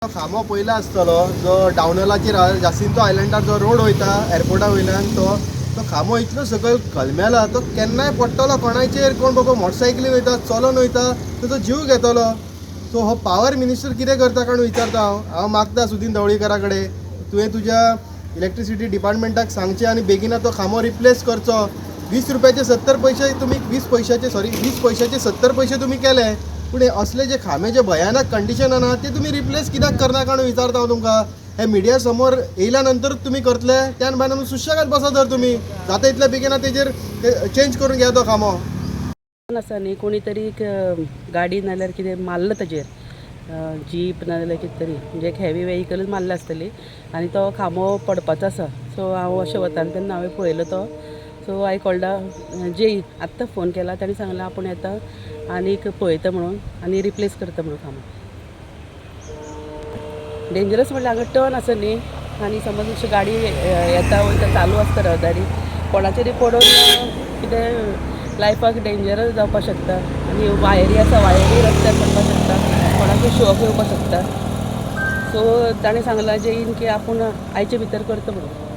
खांबो पयला आसतलो जो डावनलाचेर जासिंतो आयलंडार जो रोड वयता एअरपोर्टा वयल्यान, तो तो खांबो इतलो सकयल कलमेला, तो केन्नाय पडटलो कोणाचेर. कोण बाबा मोटरसायकली वयता, चलोन वयता, ताचो जीव घेतलो. सो हो पावर मिनिस्टर कितें करता काय विचारता हांव. हांव मागता सुदीन ढवळीकरा कडेन, तुवें तुज्या इलेक्ट्रिसिटी डिपार्टमेंटाक सांगचें आनी बेगिना तो खांबो रिप्लेस करचो. 20 रुपयाचे 70 पयशे तुमी, 20 पयशाचे, सॉरी, 20 पयशाचे 70 पयशे तुमी केले, पूण हे असले जे खांबे जे भयानक कंडिशनान आहा ते तुमी रिप्लेस कित्याक करना काय विचारता हांव तुमकां. हे मिडिया समोर येयल्या नंतरूच तुमी करतले? त्यान भायर सुशेगाद बसा. जर तुमी जाता इतल्या बेगिना तेजेर चेंज करून घेया तो खांबो. आसा न्ही, कोणी तरी एक गाडी नाल्यार कितें मारलो ताजेर, जीप नाजाल्यार कितें तरी, म्हणजे एक हेवी वेहिकलच मारला आसतली आनी तो खांबो पडपाचो आसा. सो हांव अशें वतालें तेन्ना हांवें पळयलो तो. सो I called जे, आत्तां फोन केला, ताणें सांगलें आपूण येता आनीक पळयता म्हणून आनी रिप्लेस करता म्हणून खांबो. डेंजरस म्हणल्यार हांगा टर्न आसा न्ही, आनी समज अशी गाडी येता वयता चालू आसता रहदारी, कोणाचेरय पडून कितें लायफाक डेंजरस जावपाक शकता. आनी वायरी आसा, वायरी रस्त्यार पडपाक शकता, कोणाकूय शॉक येवपाक शकता. सो ताणें सांगलां जेईन की आपूण आयचे भितर करता म्हणून.